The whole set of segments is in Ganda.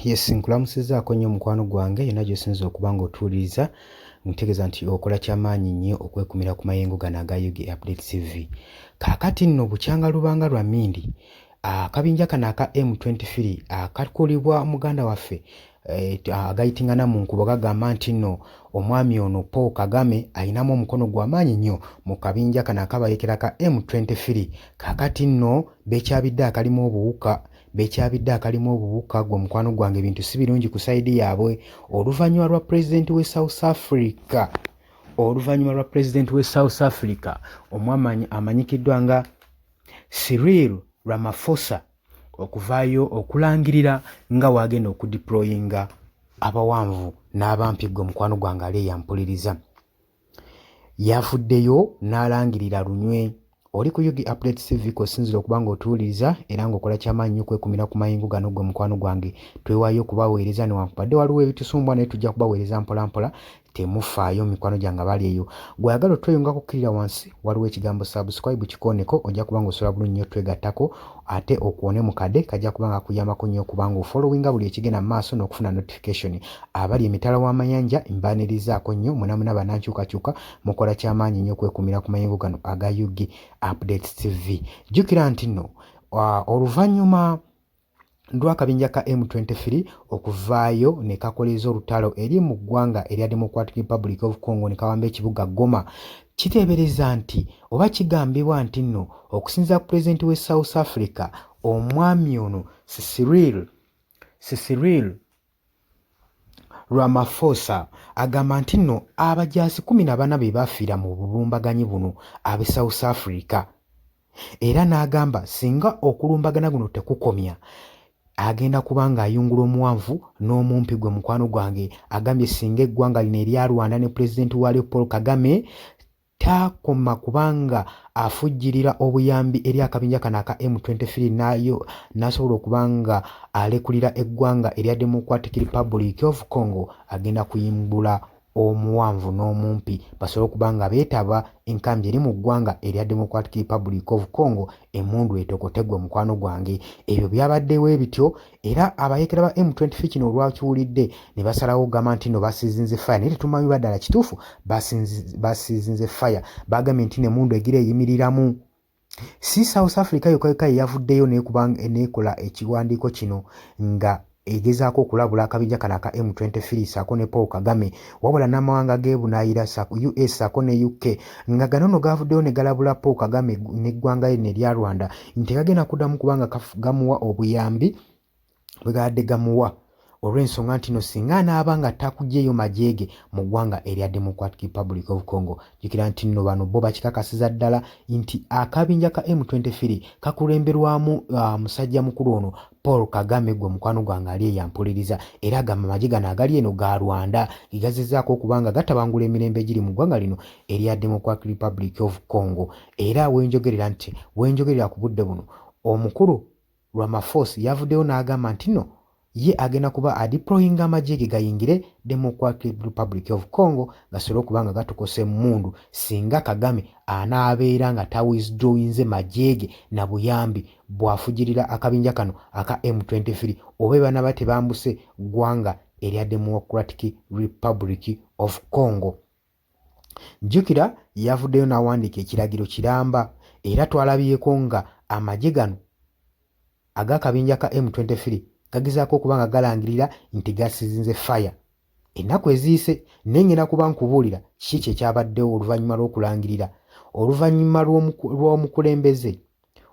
Yes, nkulamusizzaako nnyo mukwano gwange yonna gy'osinze okuba ng'otuwuliriza. Ntegeeza nti okola kyamaanyi nnyo okwekumira ku mayengo gano aga UG Update TV. Kaakati nno bukyanga lubanga lwa mmindi, akabinja kano aka M23 akakulibwa muganda waffe eh, agayitingana mu nkubo gagamba nti nno omwami ono Paul Kagame ayinamu omukono gw'amaanyi nnyo mu kabinja kano akabayekera ka M23. Kaakati nno bekyabidde akalimu obuwuka Bekyabidde akalimu obuwuka gwe mukwano gwange ebintu si birungi ku sayidi yaabwe oluvannyuma lwa pulezidenti w'e South Africa oluvannyuma lwa pulezidenti w'e South Africa omwamanyi amanyikiddwa nga Cyril Ramaphosa okuvaayo okulangirira nga waagenda okudiployinga abawanvu n'abampi gwe mukwano gwange ali eyampuliriza. Yavuddeyo n'alangirira lunywe. Oli ku Ug Updates TV kw'osinziira okuba ng'otuwuliriza era ng'okola ky'amaanyi nnyo okwekumira ku mayengo gano ggwe mukwano gwange. Twewaayo okubaweereza newankubadde waliwo ebitusumbwa naye tujja kubaweereza mpolampola temufaayo mikwano gyange abali eyo. Gwe ayagala otweyungako kkirira wansi waliwo ekigambo subscribe kikooneko ojja kuba ng'osobola bulungi nnyo otwegattako ate okoone mu kade kajja kuba nga kakuyambako nnyo okuba ng'ofollowinga buli ekigenda mu maaso n'okufuna notification. Abali emitala w'amayanja mbaanirizaako nnyo mwena mwena bannankyukakyuka mukola kyamaanyi nnyo okwekumira ku mayengo gano aga UG Updates TV. Jjukira nti nno oluvannyuma lw'akabinja ka M23 okuvaayo ne kakoleeza olutalo eri mu ggwanga erya Democratic Republic of Congo ne kawamba ekibuga Goma kiteebereza nti oba kigambibwa nti nno okusinziira ku pulezidenti w'e South Africa omwami ono Cyril Cyril Ramaphosa agamba nti nno abajaasi 14 be bafiira mu bulumbaganyi buno ab'e South Africa era n'agamba singa okulumbagana guno tekukomya agenda kuba ng'ayungula omuwanvu n'omumpi gwe mukwano gwange agambye singa eggwanga lino erya Rwanda ne pulezidenti waalyo Paul Kagame Takoma kubanga afujjirira obuyambi eri akabinja kano aka M23 nayo nasobola okuba nga alekulira eggwanga erya Democratic Republic of Congo agenda kuyimbula omuwanvu n'omumpi basobole okuba nga beetaba enkambi eri mu ggwanga erya Democratic Republic of Congo emmundu etokote gwe mukwano gwange ebyo byabaddewo ebityo era abayekera ba M23 kino olwakiwulidde ne basalawo okugamba nti no basizinze fire naye tetumanyi ba ddala kituufu basizinze fire bagambye nti nemundu egira eyimiriramu si South Africa yokka yokka yeyavuddeyo nekola ekiwandiiko kino nga egezaako okulabula akabinja kano aka M23 saako ne Paul Kagame wabula n'amawanga g'ebunaayira US saako ne UK nga gano no gavuddeyo ne galabula Paul Kagame n'eggwanga lino erya Rwanda nti tegagenda kuddamu kubanga gamuwa obuyambi bwe gabadde gamuwa olw'ensonga nti no singa anaaba nga takugyeyo magye ge mu ggwanga erya Democratic Republic of Congo. Jjukira nti nno bano bo bakikakasiza ddala nti akabinja ka M23 kakulemberwamu musajja mukulu ono Paul Kagame gwe mukwano gwange ali eyo ampuliriza era agamba amagye gano agali eno ga Rwanda ge gazizzaako okuba nga gatabangula emirembe egiri mu ggwanga lino erya Democratic Republic of Congo era wenjogerera nti wenjogerera ku budde buno omukulu Ramaphosa yavuddeyo n'agamba nti no ye agenda kuba adeployinga amagye ge gayingire Democratic Republic of Congo gasobole okuba nga gatukosa emmundu singa Kagame anaabeera nga tawithdrawinze magye ge na buyambi bw'afujirira akabinja kano aka M23 oba ebanaba tebambuse ggwanga erya Democratic Republic of Congo. Jjukira yavuddeyo n'awandiika ekiragiro kiramba era twalabyeko nga amagye gano ag'akabinja ka M23 gagezaako okuba nga galangirira nti gasizinze fire ennaku eziyise naye ngenda kuba nkubuulira kiki kye kyabaddewo oluvannyuma lw'okulangirira oluvannyuma lw'omukulembeze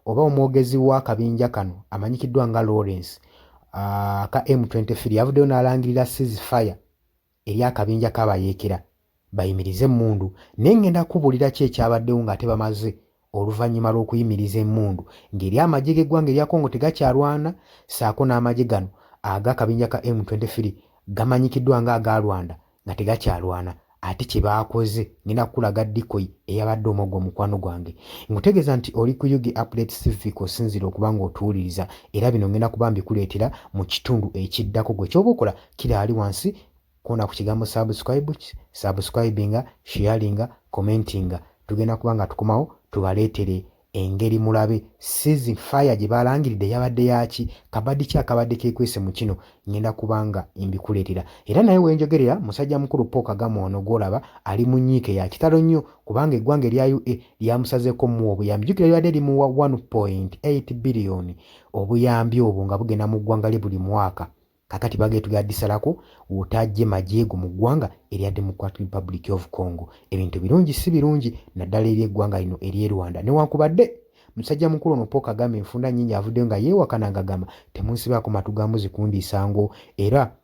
oba omwogezi w'akabinja kano amanyikiddwa nga Lawrence aka M23 yavuddeyo n'alangirira ceasefire eri akabinja k'abayeekera bayimirize emmundu naye ngenda kukubuulira ki ekyabaddewo ng'ate bamaze oluvannyuma lw'okuyimiriza emmundu ng'eri amagye g'eggwanga erya Congo tegakyalwana ssaako n'amagye gano ag'akabinja ka M23 gamanyikiddwa nga aga Rwanda nga tegakyalwana ate kye baakoze ngenda kukulaga dikoyi eyabadde omwoggo mukwano gwange nkutegeeza nti oli ku UG Updates TV kw'osinziira okuba ng'otuwuliriza era bino ngenda kuba mbikuleetera mu kitundu ekiddako gwe ky'oba okola Kira ali wansi koona ku kigambo subscribe, subscribinga, sharinga, commentinga. Tugenda kuba nga tukomawo tubaleetere Engeri mulabe cease fire gye balangiridde yabadde yaaki? Kabadi ki akabadde keekwese mu kino? Ngenda kuba nga mbikuleetera. Era naye wenjogerera musajja mukulu Paul Kagame ono gw'olaba ali mu nnyiike ya kitalo nnyo kubanga eggwanga erya UA lyamusazeeko muwa obuyambi. Jjukira libadde limuwa 1.8 biliyoni obuyambi obwo nga bugenda mu ggwanga lye buli mwaka. Kakati bagee tugenda disalako wotajje magye go mu ggwanga erya Democratic Republic of Congo. Ebintu birungi si birungi naddala eri eggwanga lino ery'e Rwanda. Newankubadde musajja mukulu ono Paul Kagame enfunda nnyingi avuddeyo nga yeewakana ng'agamba temunsibaako matu ga mbuzi kundiisa ngo, era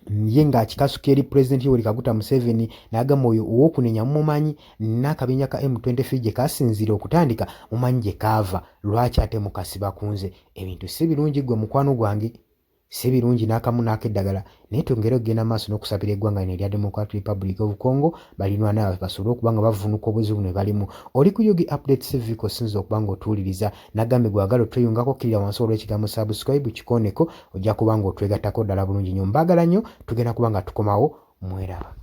ye ng'akikasuka eri Pulezidenti Yoweri Kaguta Museveni n'agamba oyo ow'okunenya mumumanyi, n'akabinja ka M23 gye kasinziira okutandika mumanyi gye kaava, lwaki ate mukasiba ku nze? Ebintu si birungi ggwe mukwano gwange. Si birungi n'akamu n'akeddagala, naye twongere okugenda maaso n'okusabira eggwanga lino erya Democratic Republic of Congo balirwana baffe basobole okuba nga bavvuunuka obuzibu buno bwe balimu. Oli ku Ug Updates TV kw'osinza okuba ng'otuwuliriza. Nagambye gw'agala otweyungako kkirira wansi olw'ekigambo subscribe kikooneko ojja kuba ng'otwegattako ddala bulungi nnyo. Mbaagala nnyo, tugenda kuba nga tukomawo mweraba.